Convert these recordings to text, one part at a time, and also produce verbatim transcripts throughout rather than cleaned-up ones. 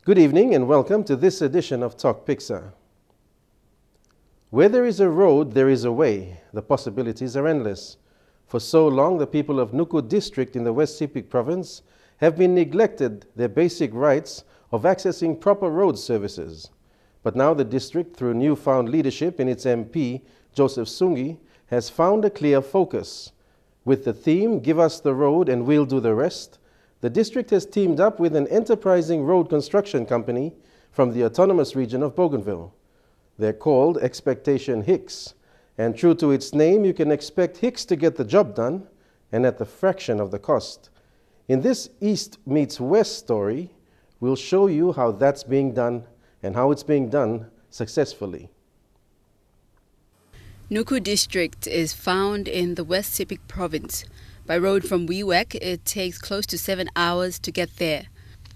Good evening and welcome to this edition of Talk Picsa. Where there is a road, there is a way. The possibilities are endless. For so long, the people of Nuku District in the West Sepik Province have been neglected their basic rights of accessing proper road services. But now the district, through newfound leadership in its M P, Joseph Sungi, has found a clear focus. With the theme, "Give us the road and we'll do the rest," the district has teamed up with an enterprising road construction company from the Autonomous Region of Bougainville. They're called Expectation Hicks, and true to its name, you can expect Hicks to get the job done, and at the fraction of the cost. In this East meets West story, we'll show you how that's being done and how it's being done successfully. Nuku District is found in the West Sepik Province. By road from Wewak, it takes close to seven hours to get there.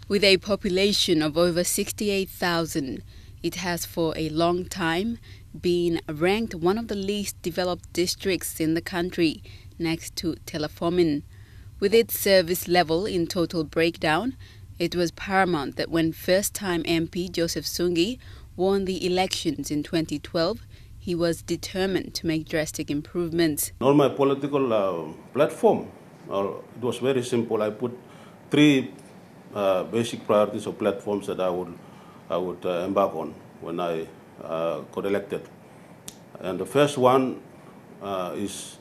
With a population of over sixty-eight thousand, it has for a long time been ranked one of the least developed districts in the country, next to Telefomin. With its service level in total breakdown, it was paramount that when first-time M P Joseph Sungi won the elections in twenty twelve, he was determined to make drastic improvements. On my political uh, platform, uh, it was very simple. I put three uh, basic priorities or platforms that I would I would uh, embark on when I uh, got elected. And the first one uh, is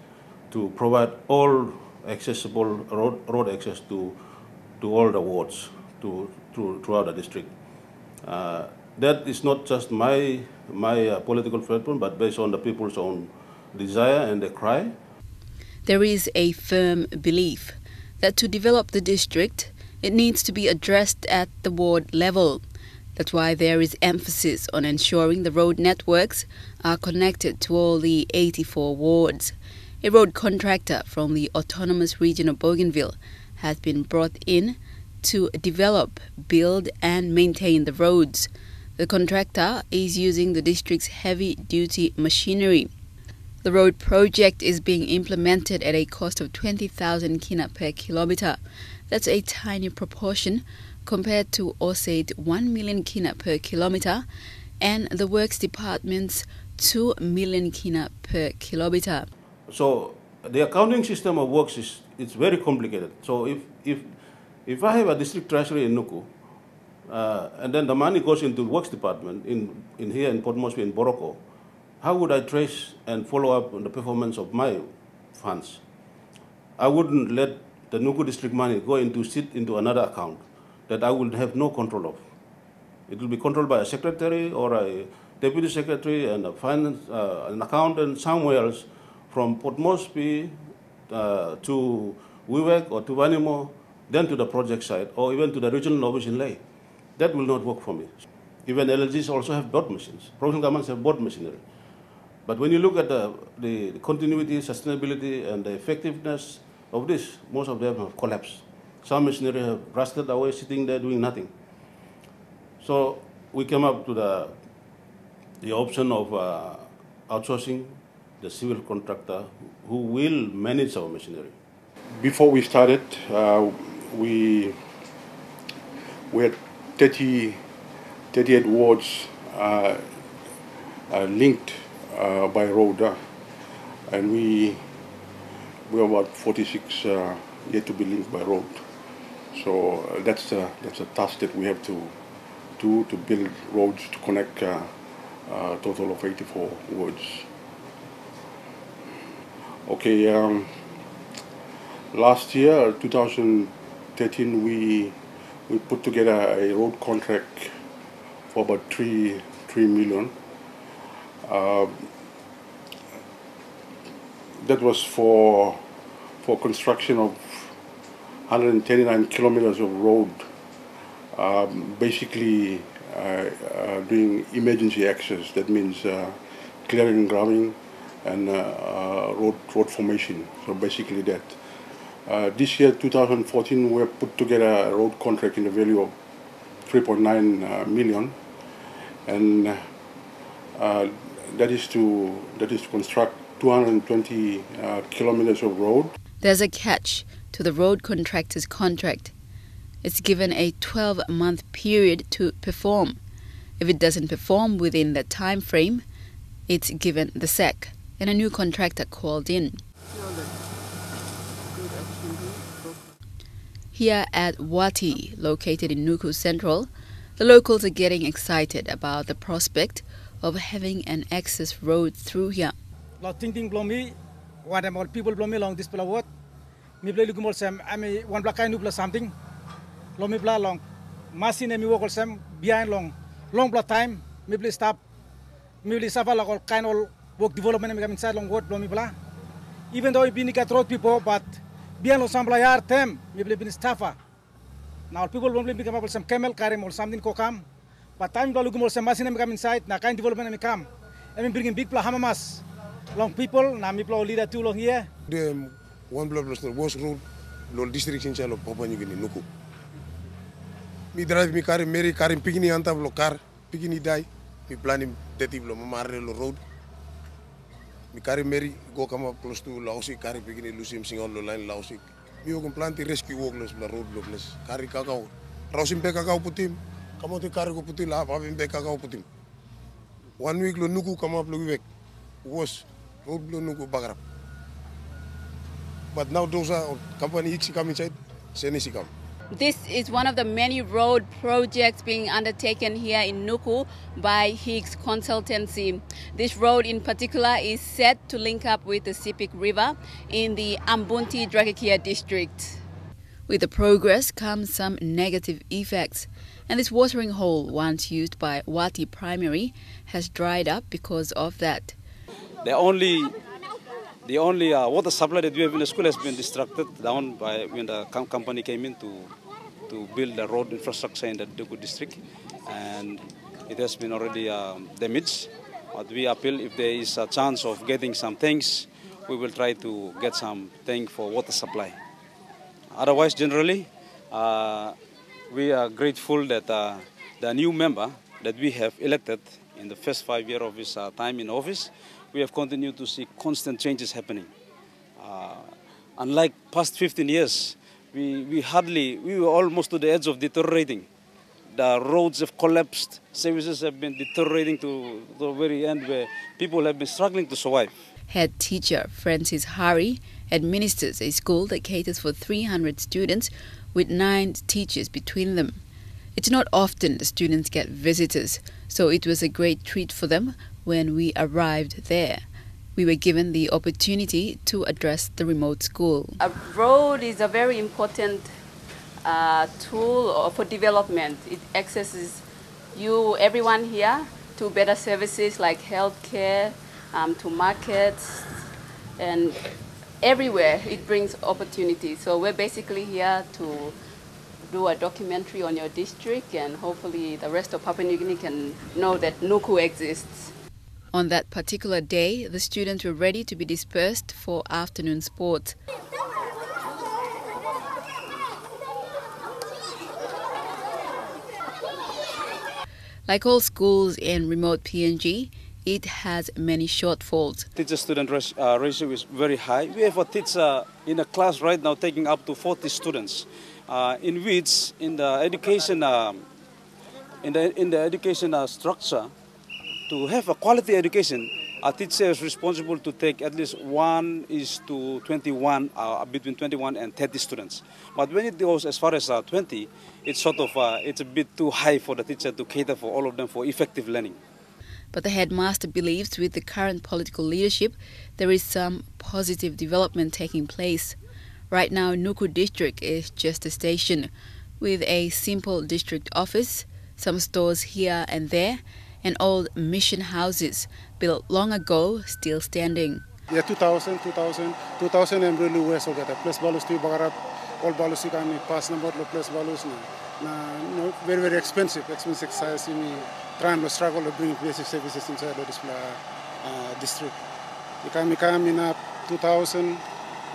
to provide all accessible road, road access to to all the wards to, to throughout the district. Uh, that is not just my my uh, political platform, but based on the people's own desire and the cry. There is a firm belief that to develop the district, it needs to be addressed at the ward level. That's why there is emphasis on ensuring the road networks are connected to all the eighty-four wards. A road contractor from the Autonomous Region of Bougainville has been brought in to develop, build, and maintain the roads. The contractor is using the district's heavy-duty machinery. The road project is being implemented at a cost of twenty thousand kina per kilometer. That's a tiny proportion compared to Ausaid one million kina per kilometer and the Works Department's two million kina per kilometer. So the accounting system of works is it's very complicated. So if if if I have a district treasury in Nuku, uh, and then the money goes into Works Department in, in here in Port Moresby in Boroko, how would I trace and follow up on the performance of my funds? I wouldn't let the Nuku district money go into sit into another account that I would have no control of. It will be controlled by a secretary or a deputy secretary and a finance, uh, an accountant somewhere else from Port Moresby uh, to Wewak or to Vanimo, then to the project site or even to the regional office in Lae. That will not work for me. Even L L Gs also have bought machines. Provincial governments have bought machinery. But when you look at the, the, the continuity, sustainability, and the effectiveness of this, most of them have collapsed. Some machinery have rusted away, sitting there doing nothing. So we came up to the, the option of uh, outsourcing the civil contractor who will manage our machinery. Before we started, uh, we we had thirty, thirty-eight wards uh, uh, linked uh, by road, uh, and we we have about forty-six uh, yet to be linked by road. So uh, that's the that's a task that we have to do to build roads to connect uh, a total of eighty-four wards. Okay, um, last year, two thousand thirteen, we we put together a road contract for about three three million. Uh, that was for for construction of one hundred thirty-nine kilometers of road, um, basically uh, uh, doing emergency access. That means uh, clearing, grubbing, and uh, uh, road road formation. So basically that. Uh, this year, two thousand fourteen, we have put together a road contract in the value of three point nine uh, million, and uh, that is to that is to construct two hundred twenty uh, kilometers of road. There's a catch to the road contractor's contract. It's given a twelve-month period to perform. If it doesn't perform within that time frame, it's given the sack and a new contractor called in. Here at Wati, located in Nuku Central, the locals are getting excited about the prospect of having an access road through here. Long tingting bilong mi, wantaim ol pipel bilong mi long dispela wot, mipela i lukim olsem em i wanpela kain nupela samting. Long mipela, long masin em i wok olsem, bihain long longpela taim mipela i stap, mipela i sava long ol kain ol wok development em i kam insait long wot bilong mipela. Even though i bin i gat rot bipo, bat bihain long sampela yar tem mipela i bin i sava. Na ol pipel bilong mipela i bin kamap olsem kemel karim ol samting i go kam. Bat taim mipela lukim olsem masin em i kam insait na kain development em i kam, em i bringim bikpela amamas long pipel na mipela ol lida tu long hia. Em wanpela bilong ol wos rot bilong ol distrik insait long Papua Niugini, Nuku. Mi draiv, mi karim meri, karim pikinini antap long kar, pikinini i dai, mi planim deti bilong mama arere long rot. Mi karim meri i go kamap klostu long haus sik, karim pikinini lusim singaut long lain long haus sik. Mi wokim planti reskiu wok long dispela rot bilong ples. Karim kakau, rausim bek kakau putim, kamautim kar i go putim long hap, hapim bek kakau putim. Wan wik long Nuku kamap long Wewak, wos, rot bilong Nuku bagarap. Bat nau dosa ol kampani Hicks i kam insait, Senis i kam. This is one of the many road projects being undertaken here in Nuku by Hicks Consultancy. This road in particular is set to link up with the Sepik River in the Ambunti Drekiekie district. With the progress comes some negative effects, and this watering hole, once used by Wati Primary, has dried up because of that. The only, the only uh, water supply that we have in the school has been distracted down by when the com- company came in to, to build the road infrastructure in the Nuku district, and it has been already um, damaged. But we appeal, if there is a chance of getting some tanks, we will try to get some tank for water supply. Otherwise, generally, uh, we are grateful that uh, the new member that we have elected in the first five year of his uh, time in office, we have continued to see constant changes happening. Uh, unlike past fifteen years, we, we hardly, we were almost to the edge of deteriorating. The roads have collapsed, services have been deteriorating to the very end where people have been struggling to survive. Head teacher Francis Hari administers a school that caters for three hundred students, with nine teachers between them. It's not often the students get visitors, so it was a great treat for them when we arrived there. We were given the opportunity to address the remote school. A road is a very important uh, tool for development. It accesses you, everyone here, to better services like healthcare, um, to markets, and everywhere it brings opportunity. So we're basically here to do a documentary on your district, and hopefully the rest of Papua New Guinea can know that Nuku exists. On that particular day, the students were ready to be dispersed for afternoon sport. Like all schools in remote P N G, it has many shortfalls. Teacher-student ras- uh, ratio is very high. We have a teacher in a class right now taking up to forty students, uh, in which in the education um, in the in the education uh, structure, to have a quality education, a teacher is responsible to take at least one is to twenty-one, uh, between twenty-one and thirty students. But when it goes as far as uh, twenty, it's sort of uh, it's a bit too high for the teacher to cater for all of them for effective learning. But the headmaster believes with the current political leadership, there is some positive development taking place. Right now, Nuku district is just a station, with a simple district office, some stores here and there, an old mission houses built long ago still standing. Ia two thousand, two thousand, two thousand em really wes olgeta. Ples balus tu i bagarap, ol balus i kam i pas nabaut long ples balus na, na you know, very, very expensive, expensive size yumi traim long struggle long bringim basic services inside long dispela uh, district. I kam, i kam inap two thousand,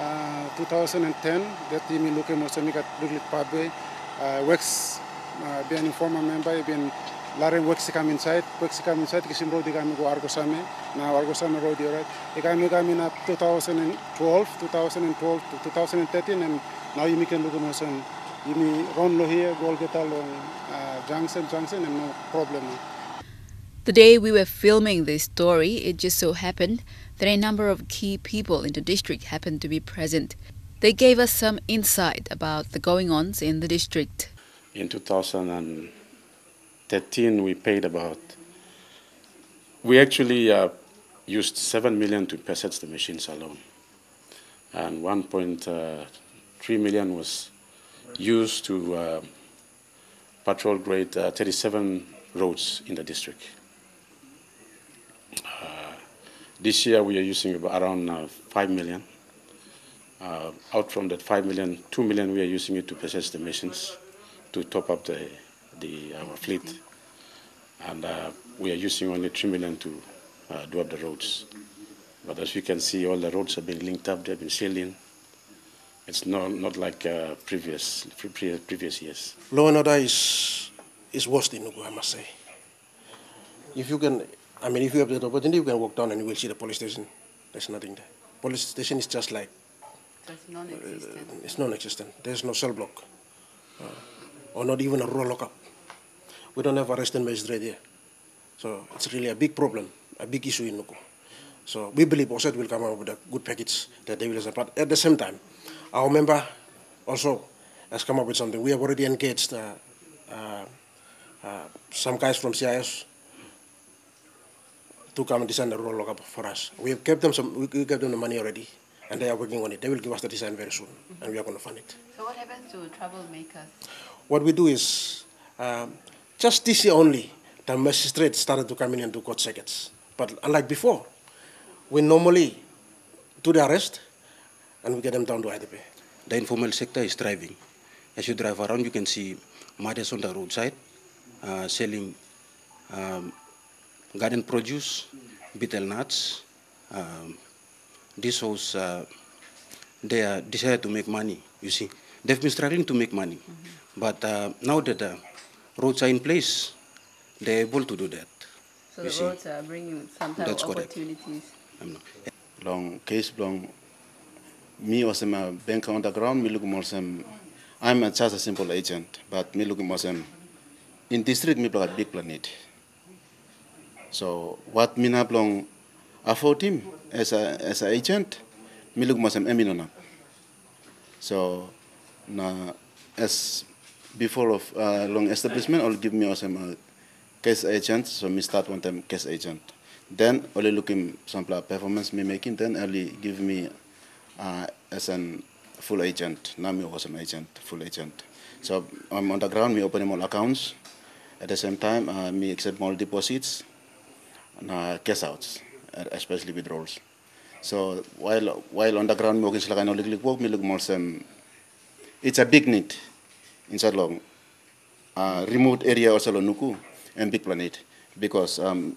uh, two thousand ten, that yumi lukim olsem i gat liklik pathway, uh, Wex, uh, bihainim former member, i bin larim Wex i kam insait, Wex i kam insait, kisim rot i kam i go Argosame, na Argosame rot i orait. I kam, i kam inap two thousand twelve, two thousand twelve to two thousand thirteen, and now yumi ken lukim olsem Yumi ron long hia go olgeta long uh, junction junction em no problem. The day we were filming this story, it just so happened that a number of key people in the district happened to be present. They gave us some insight about the going ons in the district. In two thousand thirteen, we paid about, we actually uh, used seven million to purchase the machines alone. And one point three million was used to uh, patrol grade uh, thirty-seven roads in the district. Uh, this year we are using about around uh, five million. Uh, out from that five million, two million we are using it to purchase the machines to top up the, the our fleet. And uh, we are using only three million to uh, do up the roads. But as you can see, all the roads have been linked up, they've been sealed in. It's not, not like uh, previous, pre- pre- previous years. Law and order is, is worse in Nuku, I must say. If you can, I mean, if you have that opportunity, you can walk down and you will see the police station. There's nothing there. Police station is just like, That's non-existent. It's non-existent. There's no cell block uh, or not even a rural lockup. We don't have a resident magistrate here. So it's really a big problem, a big issue in Nuku. So we believe Oset will come up with a good package that they will accept. But at the same time, our member also has come up with something. We have already engaged uh, uh, uh, some guys from C I S to come and design the rural lockup for us. We have kept them some, we, we gave them the money already, and they are working on it. They will give us the design very soon, and we are going to fund it. So what happens to troublemakers? What we do is um, just this year only, the magistrate started to come in and do court circuits. But unlike before, we normally do the arrest and we get them down to I D P. The informal sector is thriving. As you drive around, you can see mothers on the roadside uh, selling um, garden produce, betel nuts. Um, this house, uh, they are decided to make money. You see, they've been struggling to make money, but uh, now that the roads are in place, they're able to do that. So the roads are bringing some type of opportunities. Long case belong me was a bank on the ground, me look more some. I'm a, just a simple agent, but me look more some. In district, me play a big planet. So wat mi na bilong afford him as a, as a agent, mi lukim olsem em i no inap. So na as before of uh, long establishment, ol give mi olsem uh, case agent, so mi start wantaim case agent. Then ol i lukim sampela performance mi mekim, then ol i give mi uh, as an full agent. Now mi olsem agent, full agent. So um, on the ground mi openim all accounts. At the same time uh, mi accept all deposits na cash outs, especially withdrawals. So while while on the ground mi working sila kain ol liklik work, mi lukim olsem it's a big need inside long uh, remote area also lo nuku and big planet because um,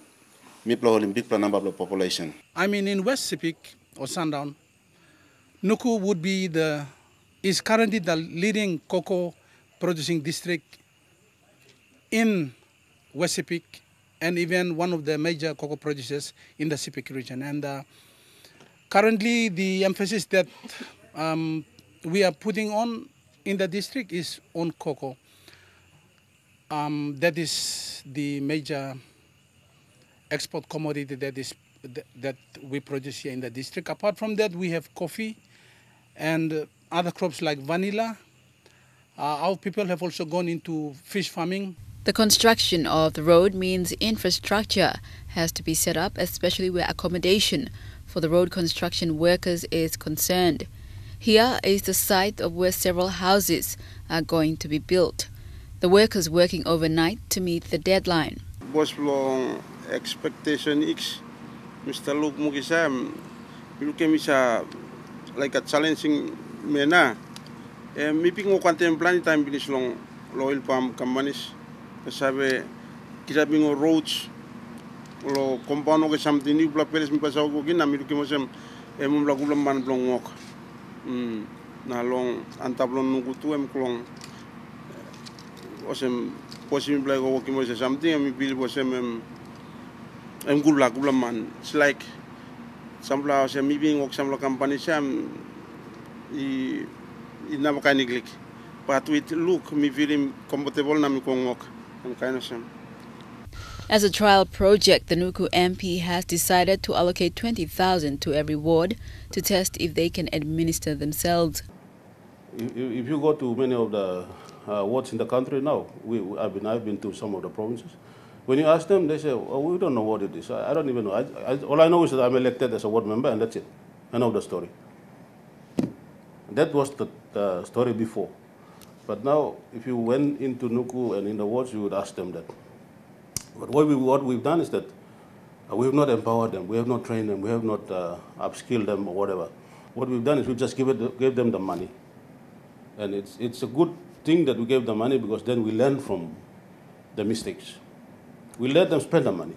mipela holim bikpela namba bilong population. I mean, in West Sepik or Sundown, Nuku would be the is currently the leading cocoa producing district in West Sepik and even one of the major cocoa producers in the Sepik region. And uh, currently, the emphasis that um, we are putting on in the district is on cocoa. Um, that is the major export commodity that is that we produce here in the district. Apart from that, we have coffee and other crops like vanilla. Uh, our people have also gone into fish farming. The construction of the road means infrastructure has to be set up, especially where accommodation for the road construction workers is concerned. Here is the site of where several houses are going to be built. The workers working overnight to meet the deadline. Bos bilong Expectation X, Mr. Luke Mukisa, em mi lukim i sa laik a challenging mena. Em mi bin wok wantaim planti taim pinis long long oil palm companies. Na save kirapim ol roads, long compound olgeta samting, nupela ples mipela save wokim, na mi lukim olsem em wanpela gutpela man bilong wok. Na long antap long nuku tu em kolong olsem, bosim mipela i go wokim olsem samting, em i bilip olsem em em gutpela gutpela man. It's like sampela olsem mi bin wok sampela kampani sem i i namba kain liklik. But with Luke, mi feelim comfortable na mi go ngok. Em kain olsem. As a trial project, the Nuku M P has decided to allocate twenty thousand to every ward to test if they can administer themselves. If, if if you go to many of the uh, wards in the country now, we, we, I've been, I've been to some of the provinces. When you ask them, they say, "Oh, we don't know what it is. I, I don't even know. I, I, all I know is that I'm elected as a ward member, and that's it. End of the story." That was the uh, story before. But now, if you went into Nuku and in the wards, you would ask them that. But what, we, what we've done is that uh, we have not empowered them, we have not trained them, we have not uh, upskilled them or whatever. What we've done is we just give it, gave them the money. And it's, it's a good thing that we gave the money, because then we learn from the mistakes. We let them spend the money.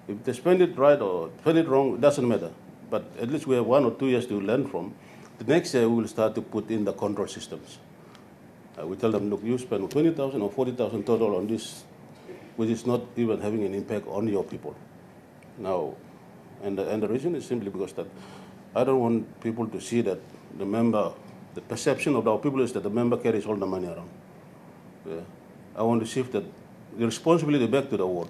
If they spend it right or spend it wrong, it doesn't matter. But at least we have one or two years to learn from. The next year, we will start to put in the control systems. Uh, we tell them, "Look, you spend twenty thousand or forty thousand total on this, which is not even having an impact on your people." Now, and the, and the reason is simply because that I don't want people to see that the member, the perception of our people is that the member carries all the money around. Yeah. I want to shift that, the responsibility back to the ward.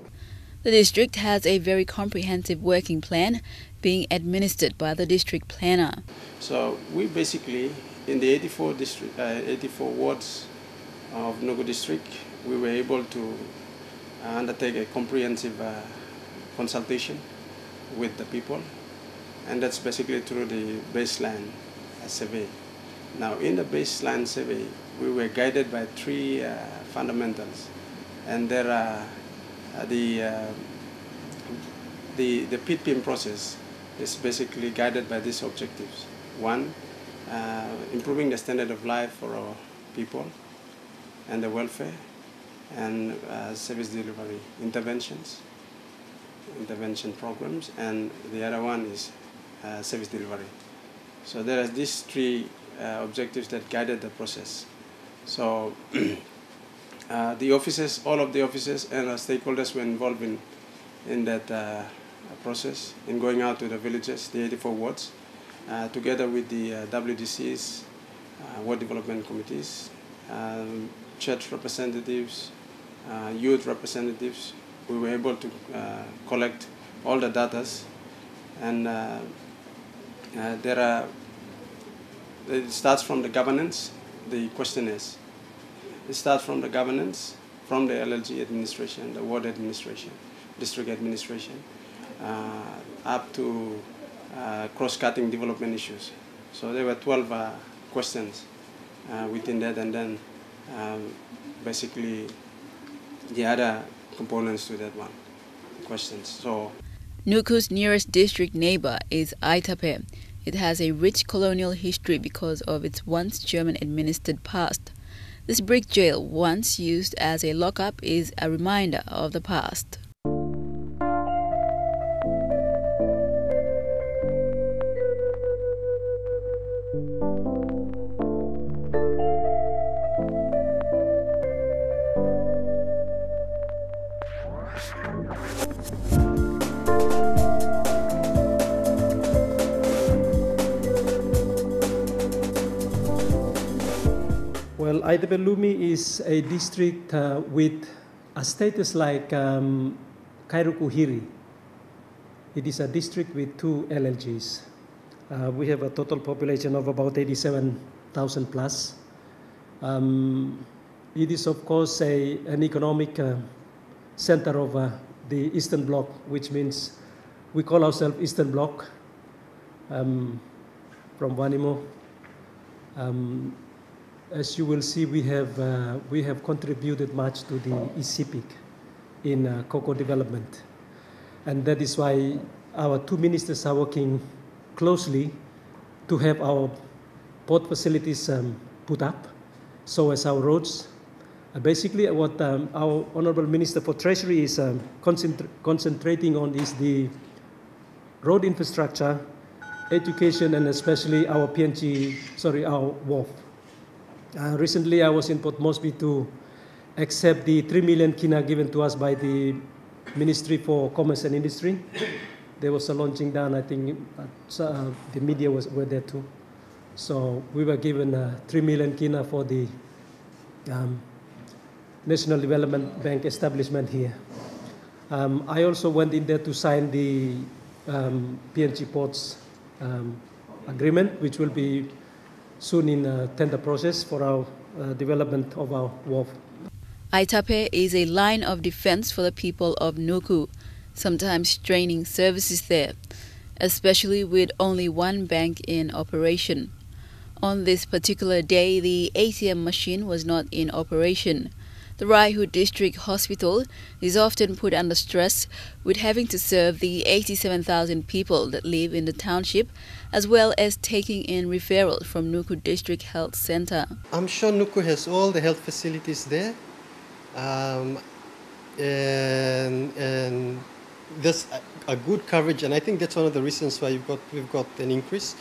The district has a very comprehensive working plan being administered by the district planner. So we basically, in the eighty-four district, uh, eighty-four wards of Nuku district, we were able to uh, undertake a comprehensive uh, consultation with the people, and that's basically through the baseline uh, survey. Now, in the baseline survey, we were guided by three uh, fundamentals, and there are uh, the, uh, the the PITPIM process is basically guided by these objectives. One, uh, improving the standard of life for our people and the welfare and uh, service delivery interventions, intervention programs, and the other one is uh, service delivery. So there are these three uh, objectives that guided the process. So uh, the offices, all of the offices and uh, stakeholders were involved in, in that uh, process, in going out to the villages, the eighty-four wards, uh, together with the uh, W D Cs, uh, ward development committees, um, church representatives, uh, youth representatives. We were able to uh, collect all the datas, and uh, uh, there are. It starts from the governance, the questionnaires. It starts from the governance, from the L L G administration, the ward administration, district administration, uh, up to uh, cross-cutting development issues. So there were twelve uh, questions uh, within that, and then um, basically the other components to that one questions. So Nuku's nearest district neighbor is Aitape. It has a rich colonial history because of its once German administered past. This brick jail, once used as a lockup, is a reminder of the past. Well, Aitapelumi is a district uh, with a status like um, Kairuku Hiri. It is a district with two L L Gs. Uh, we have a total population of about eighty-seven thousand plus. Um, it is, of course, a, an economic uh, center of uh, the Eastern Bloc, which means we call ourselves Eastern Bloc um, from Vanimo. Um, as you will see, we have, uh, we have contributed much to the E C P I C in uh, cocoa development. And that is why our two ministers are working closely to have our port facilities um, put up, so as our roads. Uh, basically, what um, our Honorable Minister for Treasury is um, concentr- concentrating on is the road infrastructure, education, and especially our P N G, sorry, our wharf. Uh, recently, I was in Port Moresby to accept the three million kina given to us by the Ministry for Commerce and Industry. There was a launching done, I think uh, so, uh, the media was were there too. So we were given uh, three million kina for the um, National Development Bank establishment here. Um, I also went in there to sign the um, P N G Ports um, agreement, which will be soon in uh, tender process for our uh, development of our wharf. Aitape is a line of defense for the people of Nuku, sometimes straining services there, especially with only one bank in operation. On this particular day, the A T M machine was not in operation. The Raihu District Hospital is often put under stress with having to serve the eighty-seven thousand people that live in the township, as well as taking in referrals from Nuku District Health Centre. I'm sure Nuku has all the health facilities there, um, and and there's a, a good coverage, and I think that's one of the reasons why you've got we've got an increase.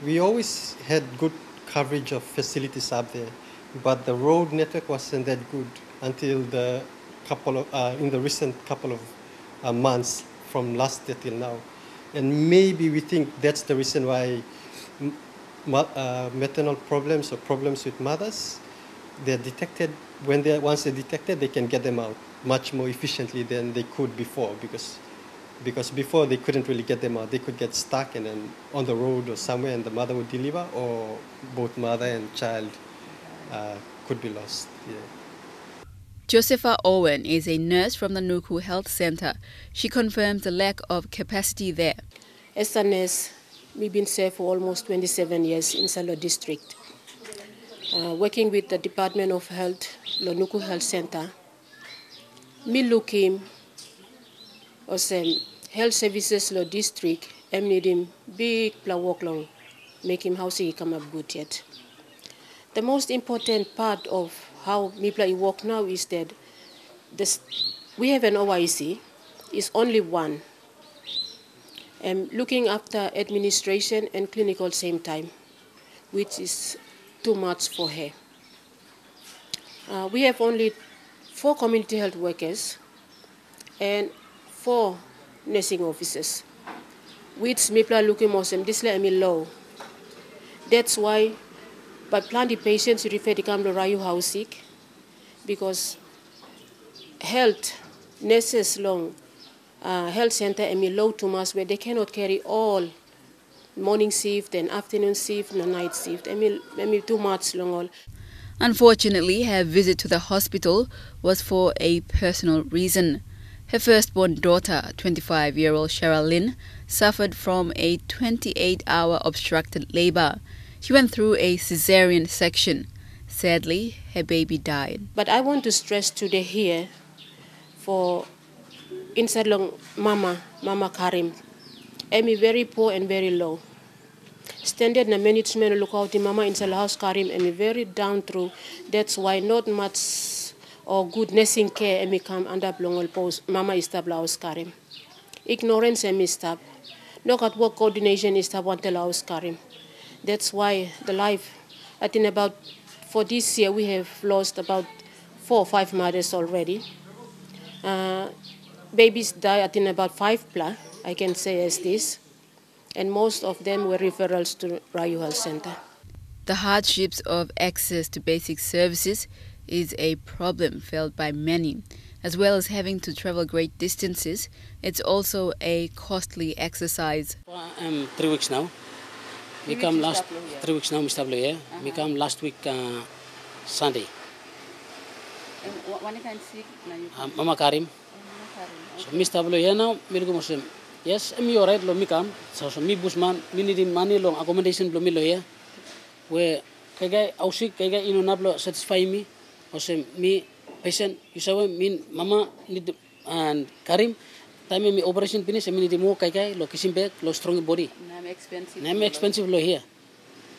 We always had good coverage of facilities up there, but the road network wasn't that good until the couple of uh, in the recent couple of uh, months from last year till now, and maybe we think that's the reason why m- ma- uh, maternal problems or problems with mothers, they're detected when they once they're detected, they can get them out much more efficiently than they could before, because because before they couldn't really get them out. They could get stuck and then on the road or somewhere, and the mother would deliver, or both mother and child uh, could be lost. Yeah. Josepha Owen is a nurse from the Nuku Health Centre. She confirms the lack of capacity there. As a nurse, mi bin serve for almost twenty-seven years in Salo District. Uh, working with the Department of Health, Lonuku Health Center, mi lukim olsem health services lo district em nidim bikpela wok long mekim hausik i kamap gut yet. The most important part of how mipela i work now is that this, we have an O I C is only one, and looking after administration and clinical same time, which is too much for her. Uh, we have only four community health workers and four nursing officers, which mipela lukim olsem dispela em i low. That's why bai planti patients i refer i kam long Rayu Hausik, because health nurses long uh, health center em i low tumas, where they cannot carry all morning shift and afternoon shift na night shift. Em i, em i too much long ol. Unfortunately, her visit to the hospital was for a personal reason. Her firstborn daughter, twenty-five-year-old Cheryl Lynn, suffered from a twenty-eight-hour obstructed labor. She went through a cesarean section. Sadly, her baby died. But I want to stress today here for inside long mama, mama karim. Em i very poor and very low. Standard na management lukautim mama inside long haus karim em i very down tru. That's why not much or good nursing care em i kam antap long ol pos mama i stap long haus karim. Ignorance em i stap. No gat work coordination i stap wantaim long haus karim. That's why the life, I think about for this year we have lost about four or five mothers already. Uh, babies die, I think about five pla, I can say as this. And most of them were referrals to Rayu Health Center. The hardships of access to basic services is a problem felt by many. As well as having to travel great distances, it's also a costly exercise. Um, three weeks now. Mi kam last three weeks now, mi stap lo here. Mi kam last week uh, Sunday. And what, what kind of sick now you Um, mama karim. So mi stap lo here now, mi lukim olsem. Yes, em i alright lo mi kam. So, so mi busman, mi nidim mani long accommodation bilong mi lo here. We kaikai ausik, kaikai i no inap lo satisfy mi. Olsem mi patient, yu save, mi mama nidim and karim, taim em i operation pinis, em i nidim wok kaikai lo kisim bek lo strong body. Now expensive. Na em expensive lo here.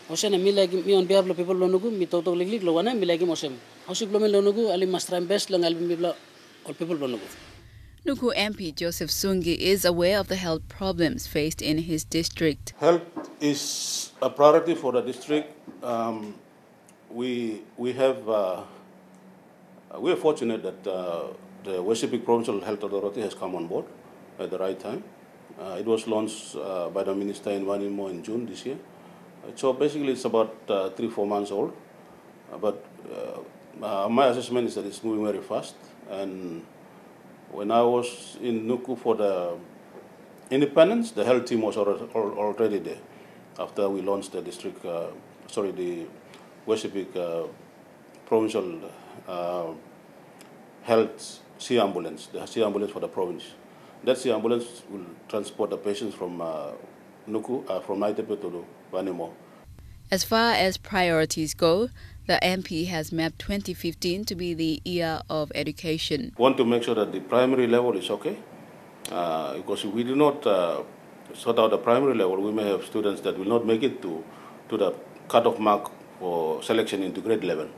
Olsem na mi laikim, mi on behalf lo people lo nuku, mi toktok liklik lo wanem mi laikim olsem. Ausik bilong mi lo nuku, ali mas traim best long helpim mipela ol people lo nuku. Nuku M P Joseph Sungi is aware of the health problems faced in his district. Health is a priority for the district. Um, we we have uh, we are fortunate that uh, the West Sepik Provincial Health Authority has come on board at the right time. Uh, it was launched uh, by the minister in Vanimo in June this year. Uh, So basically, it's about uh, three four months old. Uh, but uh, Uh, my assessment is that it's moving very fast. And when I was in Nuku for the independence, the health team was alre- al- already there after we launched the district, uh, sorry, the West Sepik uh, provincial uh, health sea ambulance, the sea ambulance for the province. That sea ambulance will transport the patients from uh, Nuku, uh, from Naitepe to Vanimo. As far as priorities go, the M P has mapped twenty fifteen to be the year of education. Want to make sure that the primary level is okay, uh, because if we do not uh, sort out the primary level, we may have students that will not make it to, to the cutoff mark for selection into grade eleven.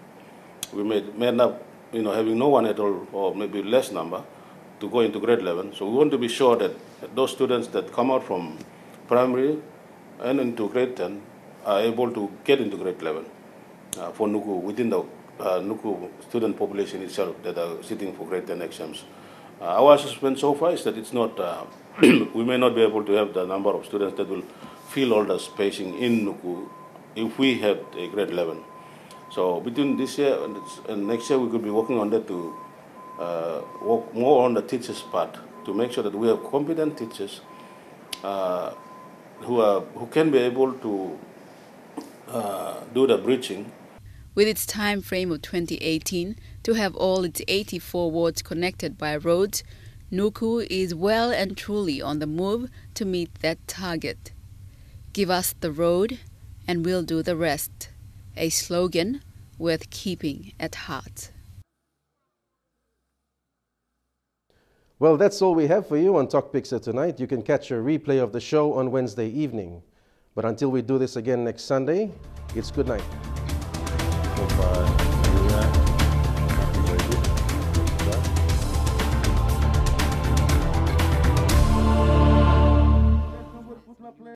We may, may end up, you know, having no one at all, or maybe less number, to go into grade eleven. So we want to be sure that those students that come out from primary and into grade ten are able to get into grade eleven uh, for Nuku within the uh, Nuku student population itself that are sitting for grade ten exams. Uh, our assessment so far is that it's not, uh, we may not be able to have the number of students that will fill all the spacing in Nuku if we had a grade eleven. So between this year and, and next year, we could be working on that to uh, work more on the teachers' part to make sure that we have competent teachers uh, who are who can be able to uh, do the bridging. With its time frame of twenty eighteen to have all its eighty-four wards connected by roads, Nuku is well and truly on the move to meet that target. Give us the road and we'll do the rest. A slogan worth keeping at heart. Well, that's all we have for you on Talk Picture tonight. You can catch a replay of the show on Wednesday evening. But until we do this again next Sunday, it's good night. Goodbye.